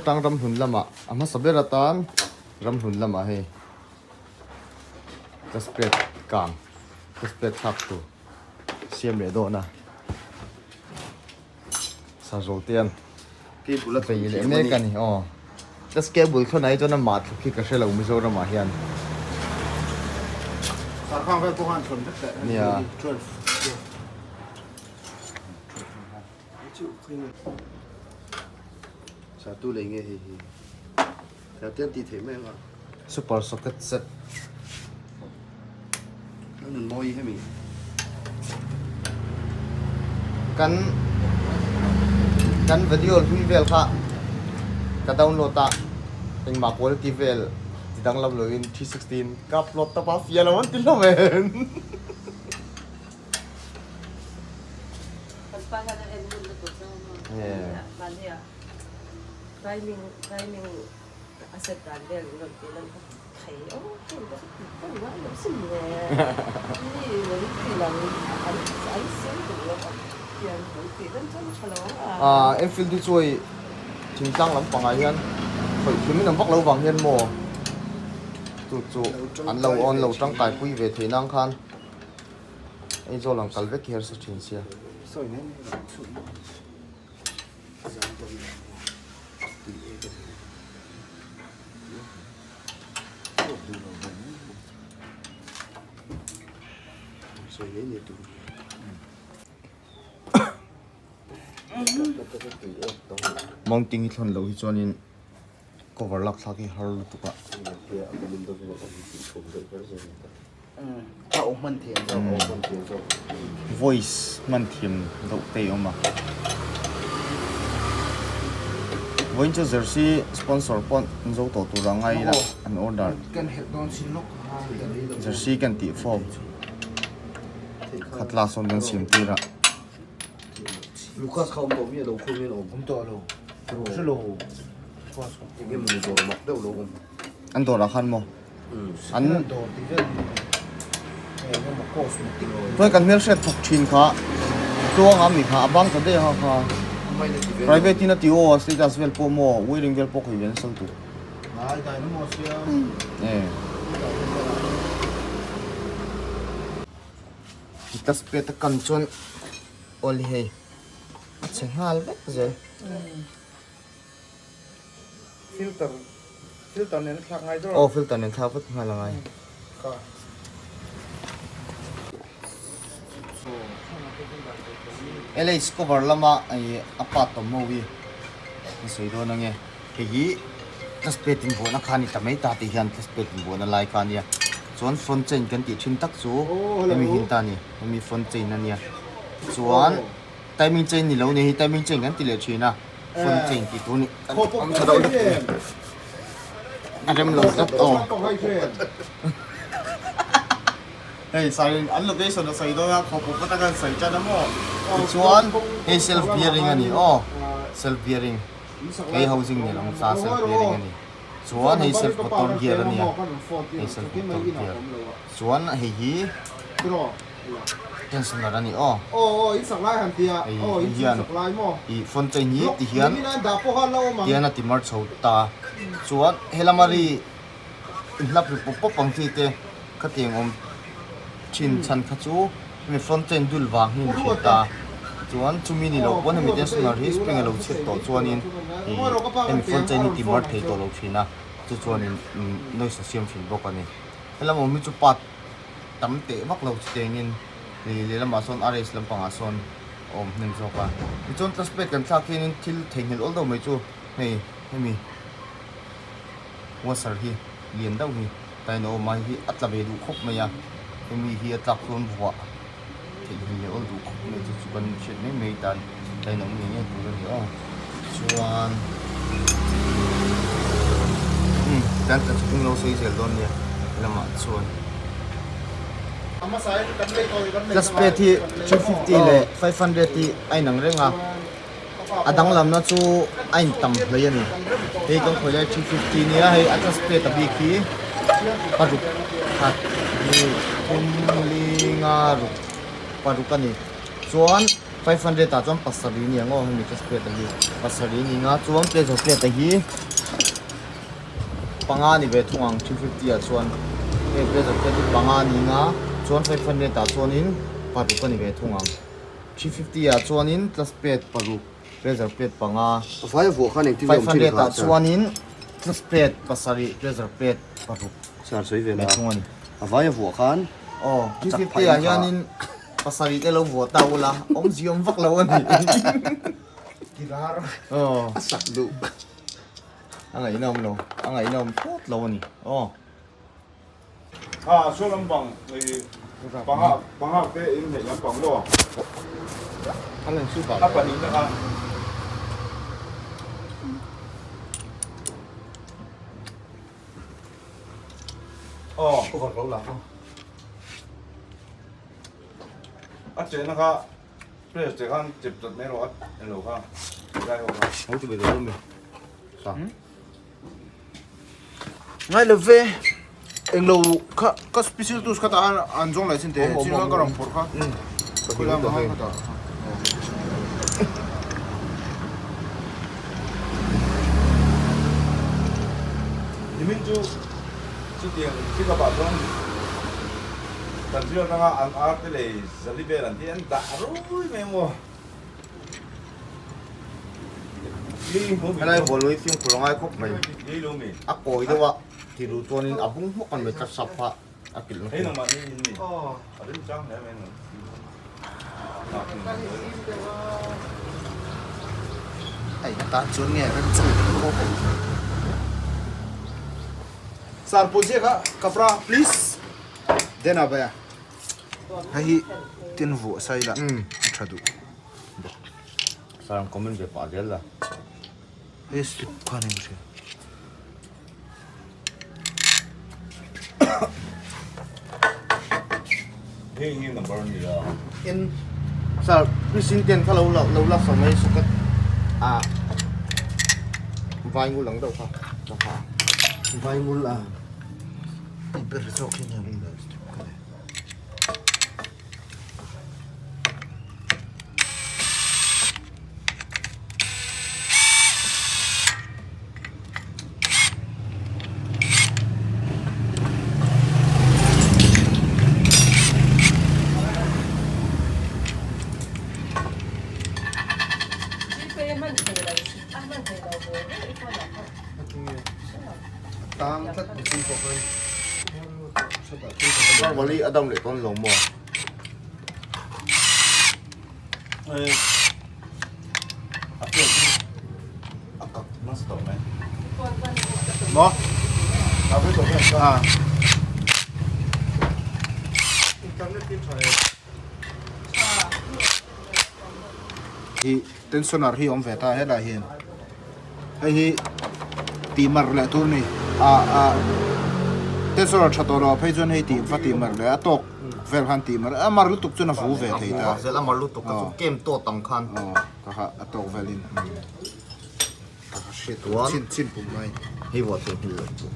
Tang ramhlun lamah a hmasa ber atan ramhlun lamah hei ka spread kang ka spread thlak tur siam leh dawn a sazawl te an vei leh mek a ni aw ka cable thlawn ah hi chuan amah thluk hi ka hre lo Mizoram ah hian nia. Satu lei nge hei hi Satu an tih theih mai anga. Super socket set. An nun mawi hemi. Kan kan video hlui vel kha ka download a engmah quality vel ti danglam loin 316 ka upload tawp a fiah lo an ti hlawm em. Enfield hi chu hei thingtlang lampangah hian khawih thim in an vak lo vang hian maw chu chu an lo an lo tangkaipui ve theih nan khan. Aizawl ang kal vek hi harsa thin sia. Mounting hi thlawn loh hi chuanin cover lak thlak hi har lutuk a. Voice hman thiam deuh te i awm a. Vawiin chu jersey sponsor pawh an zo tawh tur a ngai ila an order. Jersey kan tih form khat la sawn kan siam tir a. Lucas kha awm tawh mi a lo khawm hian awm. Awm tawh lo. Hre lo. Lucas kha. Enge mawni dawr mak deuh lo awm. An dawrah khan maw? An Chuan kan hmelhriat thawk thin kha Tluanga mi kha a bang ta daih a kha private in a ti aw status vel pawh maw wedding vel pawh khawi ve nasa lutuk e class pet a kan chuan awle hei a chhe nghal vek zel. Filter filter nen a thlak ngai dawr. Aw filter nen thlak vek nghal angai. Kha. LH cover lama ih a part tawm ho hi an sawi dawn ange hei hi class plate inbuahna kha a ni ta mai ta tih hian class plate inbuahna lai kha a nia chuan front chain kan tih thin tak chu hemi hin ta a ni hemi front chain a nia chuan timing chain ni lo ni hei timing chain kan ti leh thin a. Phone chain tih tur ni awm tha deuh hlek a rem lo tlat aw hei sarin an location a sawi dawn a khawpawp atanga an sawi tan a maw tichuan hei self bearing a ni aw self bearing hei housing ni lo ta self bearing a ni chuan hei self motor gear a nia hei self motor gear chuan hei hi. Tensioner a ni aw. Hei hian ih phone chain hi ti hian tian a ti mar chho ta chuan helama ri inhlap ri pawp pawp ang chi te khatiang awm thin chhan kha chu hemi phone chain dul vang hi a ni thin ta chuan chumi ni loh pawn hemi tensioner hi spring a lo chhiat tawh chuanin ih hemi phone chain hi ti mar thei tawh lo thin a chu chuanin noise a siam thin bawk a ni helam awm hi chu part tam teh vak lo chu tengin lei lehlamah sawn a race lampangah sawn a awm hnem zawk a tichuan class plate kan thlak hianin thil theihnghilh awl deuh mai chu hei hemi washer hi lian deuh hi tain a awm a hei hi a tla ve duh khawp mai a hemi hi a tlak chuan vuah theihnghilh leh awl duh khawp mai chu chu kan hriat mai mai tan tain a awm ngei ngei tur a ni aw chuan umm kan tla chu lo sawi zel dawn nia lamah chuan class plate hi 350 leh 500 hi a inang reng a a danglamna chu a intam hlei a ni hei kan khawi lai 350 nia hei a class plate a bik hi paruk khat hnih thum li nga ruk paruk a ni chuan. 500 ah chuan pasarih a ni ang aw hemi class plate a hi pasarih a ni nga chuan pleasure plate a hi panga a ni ve thung ang 350 ah chuan hei pleasure plate hi panga a ni nga chuan 500 ah chuanin paruk a ni ve thung ang 350 ah chuanin class plate paruk pleasure plate panga Vai a vuah khan engtin nge awm thin 500 kha ah chuanin class plate pasarih pleasure plate paruk Sir sawi ve ve la thung a ni. A vai a vuah khan Aw a chak 350 phah ah in kha. hianin Pasarih te lo vuah ta ula, awmzi awm vak lo a ni. Kilar. Aw. A sak duh. A ngaihna awm lo, a ngaihna awm phawt lo a ni. Aw. Ha, saw lampang i panga panga te in neih lampang maw? A lan chu A pahnihna kha. Aw. Cover lo la. A chehna kha press te khan chep chat mai rawh a englo kha zai ho kha. Ho ti ve dawn mi. Sa. Ngai lo ve englo kha ka special tools kha ta an zawng lai sin te chin kha ka rawn phawrh kha. Khawilai ang kha ta. Nimin chu chutiang pickup ah chuan Kan zir atanga an ar te leh zali vel an tih an dah rui mai maw. Helai hual lui fimkhur a ngai khawp mai. A kawi deuh a ti ru chuanin a bung hmawk an mai tlat sap kha a kilh na tur. Hei tan chuan nge remchang khawp. Sir pawh ziak a kapra please. Then a baya hei hi tin vuah sai la a tha duh bawk. Sir an comment ve pah zel la. Hei slip khan eng hria. Hei hi number a ni la. In sir Christian ten kha lo lo la sa mai socket a vai ngul ang deuh kha ka ha. Vai ngul a. Hei ber zawk hi nia mun step ka nei. Tang tlat ni chung pawh khan Normally a dam leh dawn lo maw? A kak nasa tawh mai. Maw? Ah. Hi tensioner hi awm ve ta helai hian hei hi tih mar leh tur a ni a a tensioner tha tawh lo ah phei chuan hei tih va tih mar leh a tawk vel khan tih mar a mar lutuk chuan a vu ve thei ta zel a mar lutuk kha chu kem tawt ang khan aw ka ha a tawk velin ka ha hriat tur chin chin pum mai hei vuah thei hmel loh chu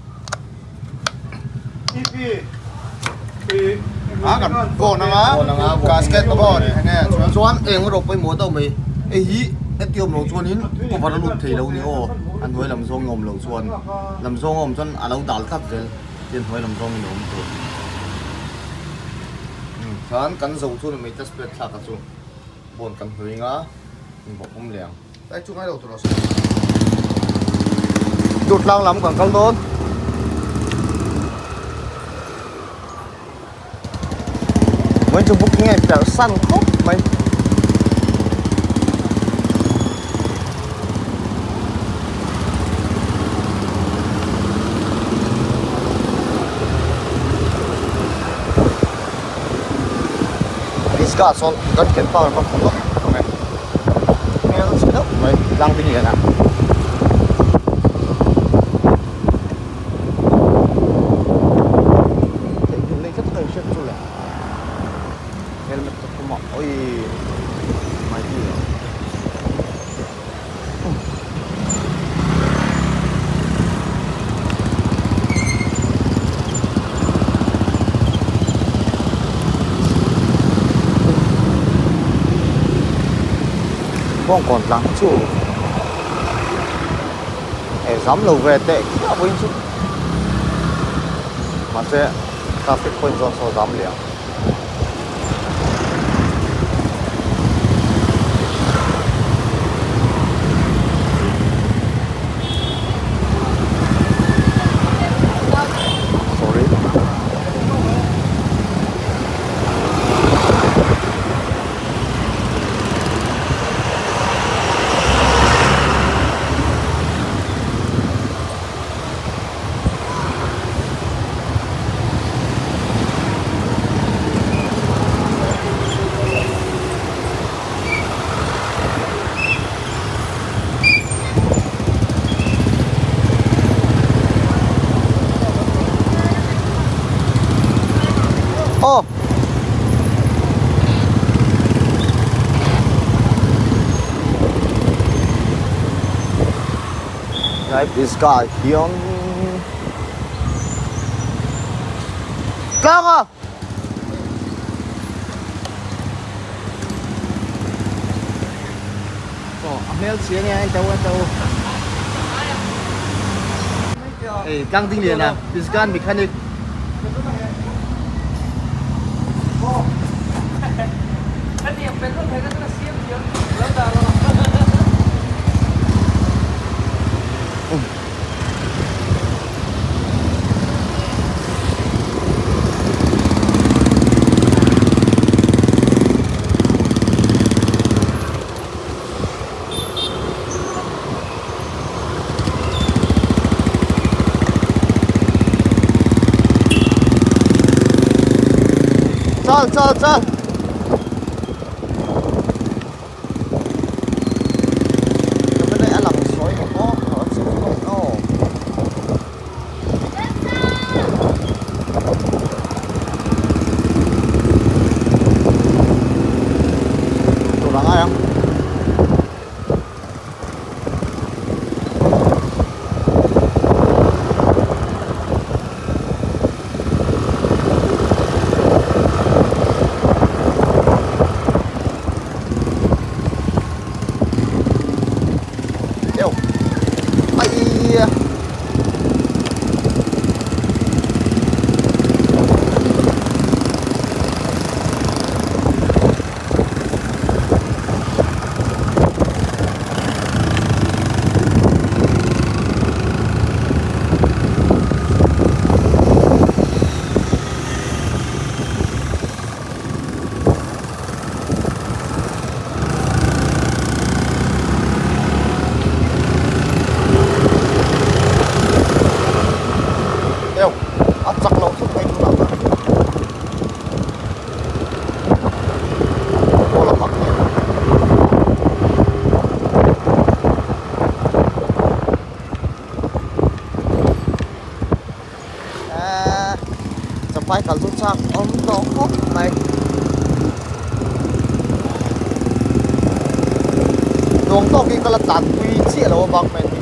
a kan phone anga gasket phone enge chuan chuan eng erawh pawimawh deuh mai hei hi heti awm loh chuanin cover a lut thei lo ni aw a hnuai lam zawng awm loh chuan lam zawng a awm chuan a lo dal tlat zel tin hnuai lam zawngin a awm tur khan kan zo chuan mai test plate thlak a chu phone kan hlui anga inbawk awm leh ang. Lai chu ngai lo tur a Durtlang lam kan kal dawn. Vawiin chu booking a inperh san khawp mai. Pisgah sawn kan ken pa rawn khawp a. Hmel chhe deuh mai tlang ding lian ah. Theihnghilh nei tlat ka inhriat chu le. Helmet ka khum a oi mai hi. Bawngkawn tlang hi chu eh zam lo ve teh khiah vawiin chu mahse traffic point zawn saw zam leh ang. Sorry. Aw. Like this guy hian tlang a Aw a hmel chhia nia en teu en teu Hei tlang ding lian a Pisgan mechanic Chal chal chal. Cái a lang sawi ni maw a chu aw. Tur a ngai ang. Eo. Ai. Eo, a chak loh thut mai tunah chuan. Ball a pak hle. Eee chapai kal chu chak awm tawh khawp mai. Nuam tawkin ka la tlanpui chiah lo a bak mai hi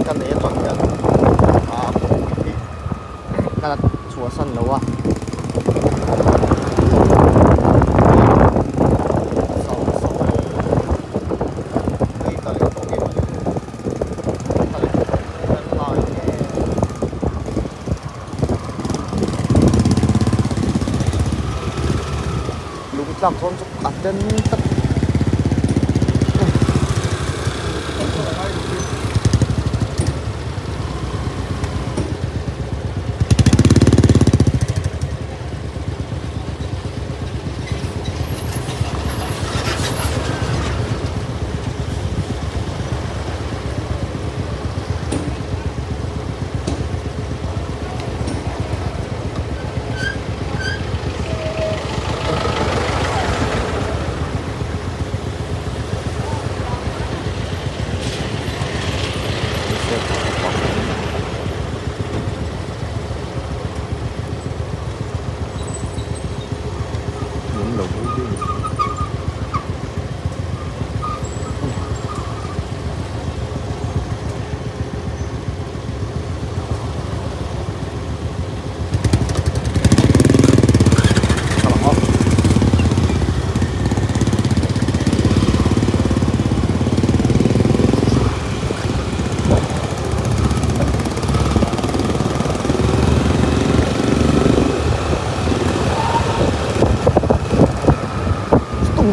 ka nei atang hian ah kawngpui hi ka la chhuahsan lo a. Lung tlak zawn chu a ten tlat.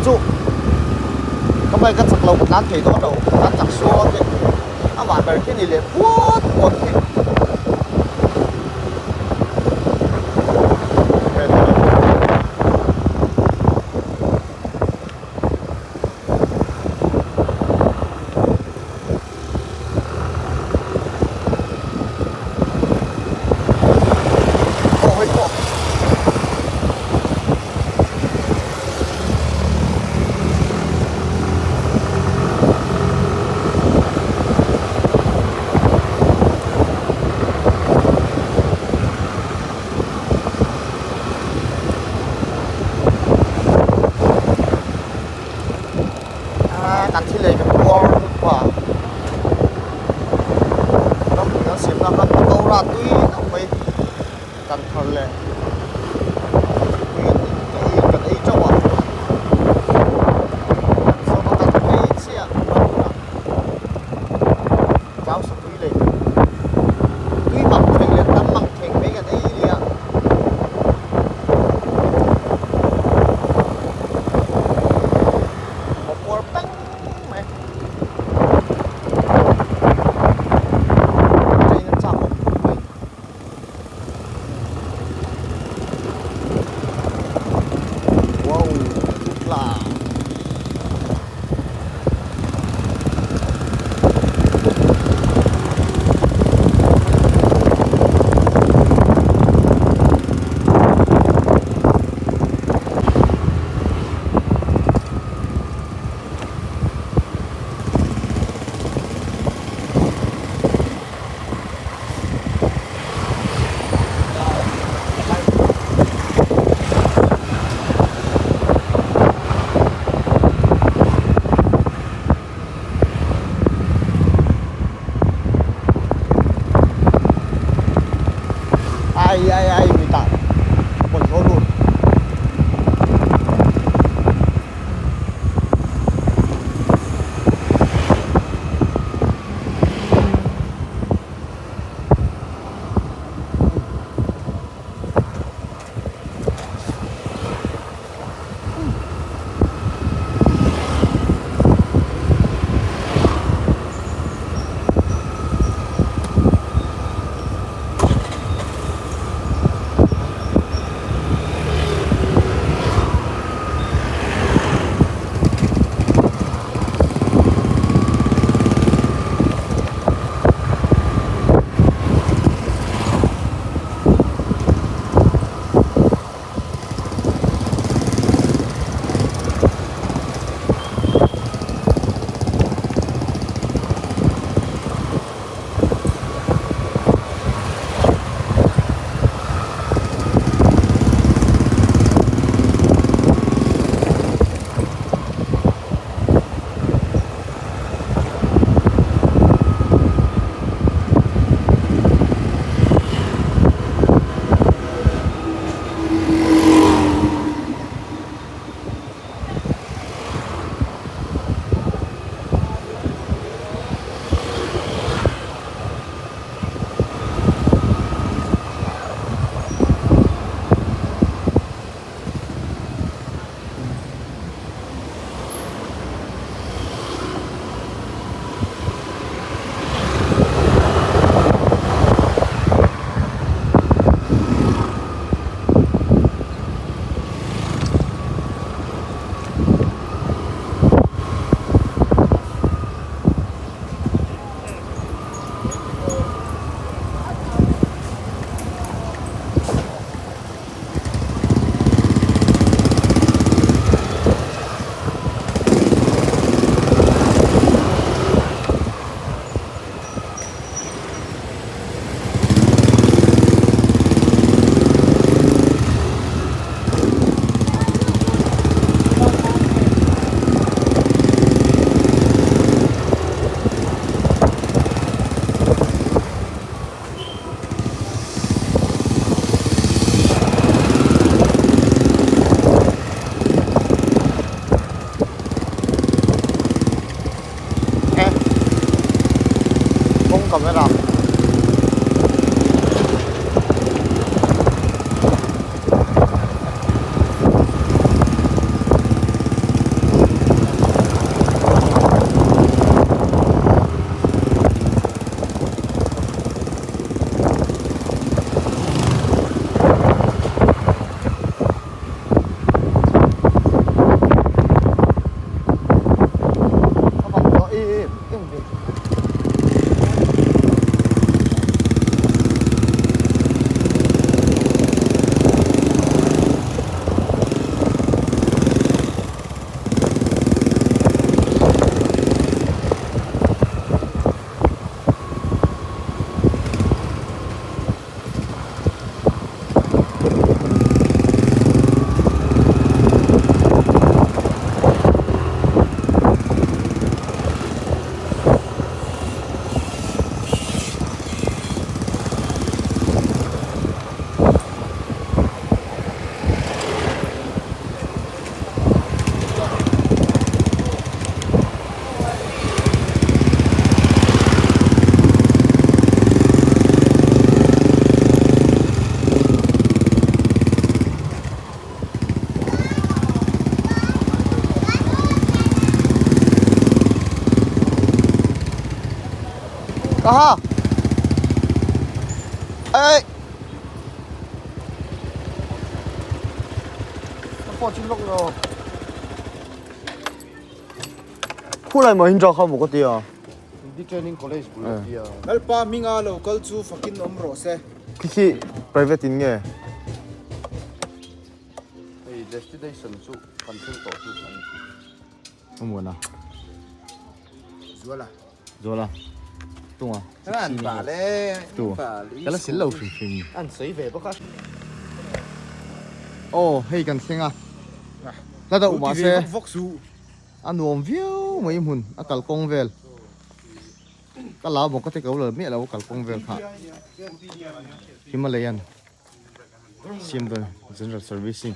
chu ka bike a chak lo ka tlan thei dawn lo ka tlan chak suau a amah ber khi ni leh puat puat khi. Aw hei pawh. Kan thil ei kan puar lutuk a ramhmui kan siamna kha pakora tui deuh mai kan thar leh tui ka ei kan ei teuh a kan zawm a kan ei chiah ramhmunah chau sa tui leh tui mang thleng leh tam mang thleng mai kan ei nia. A puar peng mai. Train an chak awm khawp mai. Wow, thupla. Ai ai ai mi tah bawlhhlawh lut. Aha! Ei! Ka phone chin lawk lo. Khulai Mahindra kha maw ka ti a? Hindi Training College bul a ti a. Lalpa hminga lo kal chu fakin awm rawh se. Khi khi private in nge? Hei destination chu kan thleng tawh chu a ni. A muan a. Zuala. Zuala. Tunga. An pa le. Tu. Ka la sil lo hrim hrim. An sawi ve bawk a. Aw hei kan thleng a. La deuh mahse. Vawk su. A nuam viau mai hmun a kalkawng vel. Ka la bawk a te ko lo miah lo a kalkawng vel kha. Himalayan siam dawn general servicing.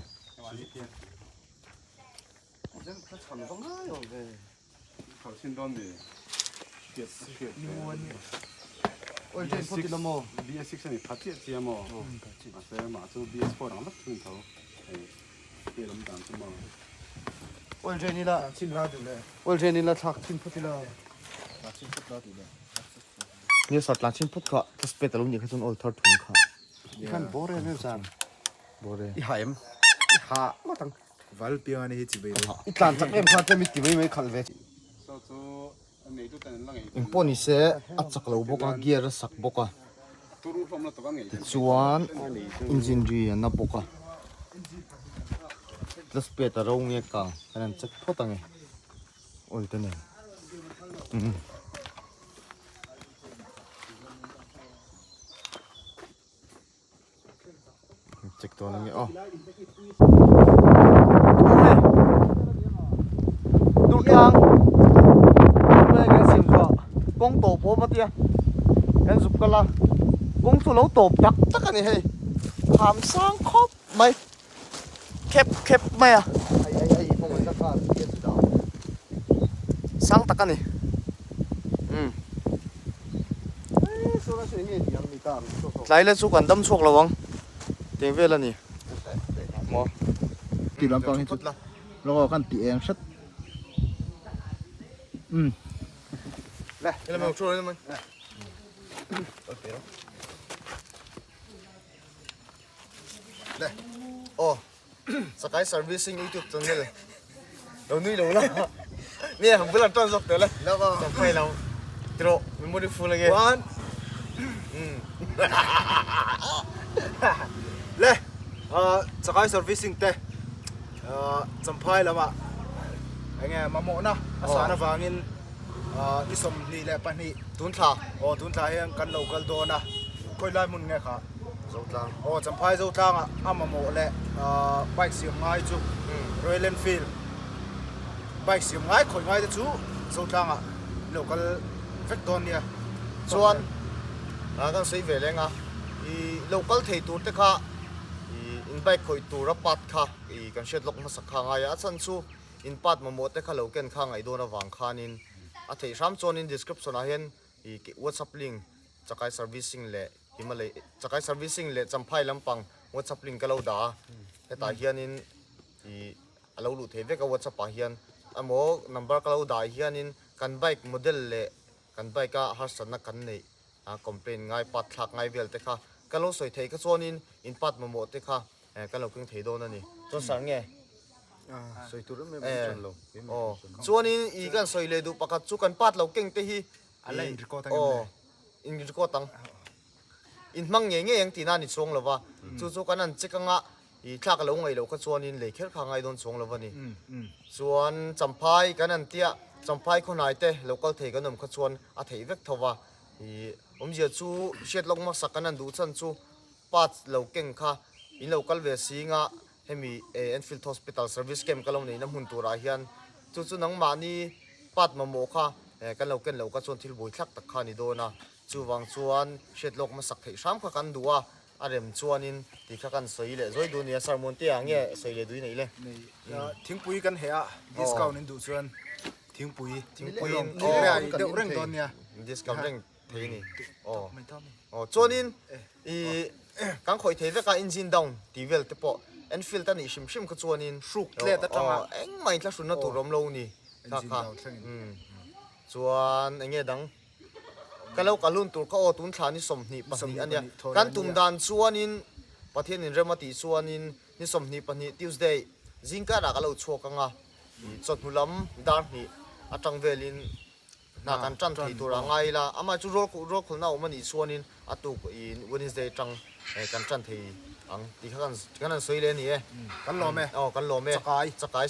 Oil drain ila oil drain ila thlak chhin phawt ila Nia sat tlan chhin phawt kha ka spet alo nih kha chuan oil thar thum kha. I khan bore em em zan. Bore. I ha em? I ha ngawt ang. Val piang ani hi chi bai lo. I tlan chak em kha tlem i ti mai mai khalh ve. Engpawh ni se a chak lo bawk a gear a sak bawk a tichuan engine ri a na bawk a clutch plate a ro nge kang kan han check phawt ang e oil te nen umm. Check dawn ange aw. Durtlang Durtlang kan siam chu a kawng tawp awm a tia kan zuk kal a kawng chu lo tawp tak tak a ni hei kham sang khawp mai khep khep mai a sang tak a ni umm. Tlai la chu kan dam chhuak lo ang teng vel a ni maw. Ti lampang hi chu lawk kan ti eng hret umm. Le le thu le mai. Le aw Sakai servicing youtube channel lo nui lo la nge han bulah tan zawk teh le champhai lo tiraw memory full ange one le Sakai servicing te champhai lamah enge mamawhna a san avangin ni 22 tun thla aw tun thla hian kan lo kal dawn a khawi lai hmun nge kha Zotlang aw Champhai Zotlang ah a mamawh leh bike siam ngai chu Royal Enfield bike siam ngai khawi ngai te chu Zotlang ah lo kal vek dawn nia chuan a kan sawi ve leng a i lo kal thei tur te kha i in bike khawih tur a part kha i kan hriat lawk hmasak kha a ngai a a chhan chu in part mamawh te kha lo ken kha ngaih dawn avang khanin a theih hram chuanin description ah hian i whatsapp link chakai servicing leh Himalay chakai servicing leh champhai lampang whatsapp link ka lo dah a hetah hianin ih a lo luh thei vek a whatsapp ah hian emaw number ka lo dah hianin kan bike model leh kan bike a harsatna kan neih a complaint ngai part thlak ngai vel te kha ka lo sawi thei kha chuanin in part mamawh te kha kan lo keng thei dawn a ni chuan sir nge sawi tur em em an lo aw chuanin ih kan sawi leh duh pakhat chu kan part lo keng te hi a la in record ang em le in record ang in hmang ngei ngei ang tihna a ni chuang lo va chu chu kan han check anga ih thlak a lo ngaih loh kha chuanin lei kher kha a ngai dawn chuang lo va ni chuan champhai kan han tia champhai khawnai te lo kal thei kan awm kha chuan a theih vek tho va ih awmzia chu hriat lawk hmasa kan han duh chhan chu parts lo keng kha in lo kal ve singa hemi Enfield Hospital Service Camp ka lo neihna hmun turah hian chu chu nangmahni part mamawh kha kan lo ken loh kha chuan thil buaithlak tak kha a ni dawn a, chuvang chuan hriat lawk hmasak theih hram kha kan duh a, a rem chuanin tih kha kan sawi leh zawi duh a ni a, Sir Muantea nge sawi leh duh i neih le? Thingpui kan heh a, discount in duh chuan thingpui thingpui in deuh reng dawn nia. Discount reng thei a ni. Aw aw chuanin ih kan khawih thei vek a engine down tih vel te pawh Enfield a nih hrim hrim kha chuanin hruk tlet atanga engmah inthlahrunna tur awm lo ni kha kha umm chuan eng nge dang. Ka lo kal hun tur kha aw tun thla ni 22 a nia. Kan tum dan chuanin Pathianin rem a tih chuanin ni 22 Tuesday zingkarah ka lo chhuak ang a, chawhnu lam dar hnih atang velin hna kan tan thei tur a ngai ila, amah chu rual rualkhawlna a awm a nih chuanin a tuk in Wednesday atang kan tan thei ang tih kha kan han sawi leh a ni e. Kan lawm e. Aw kan lawm e. Chakai. Chakai.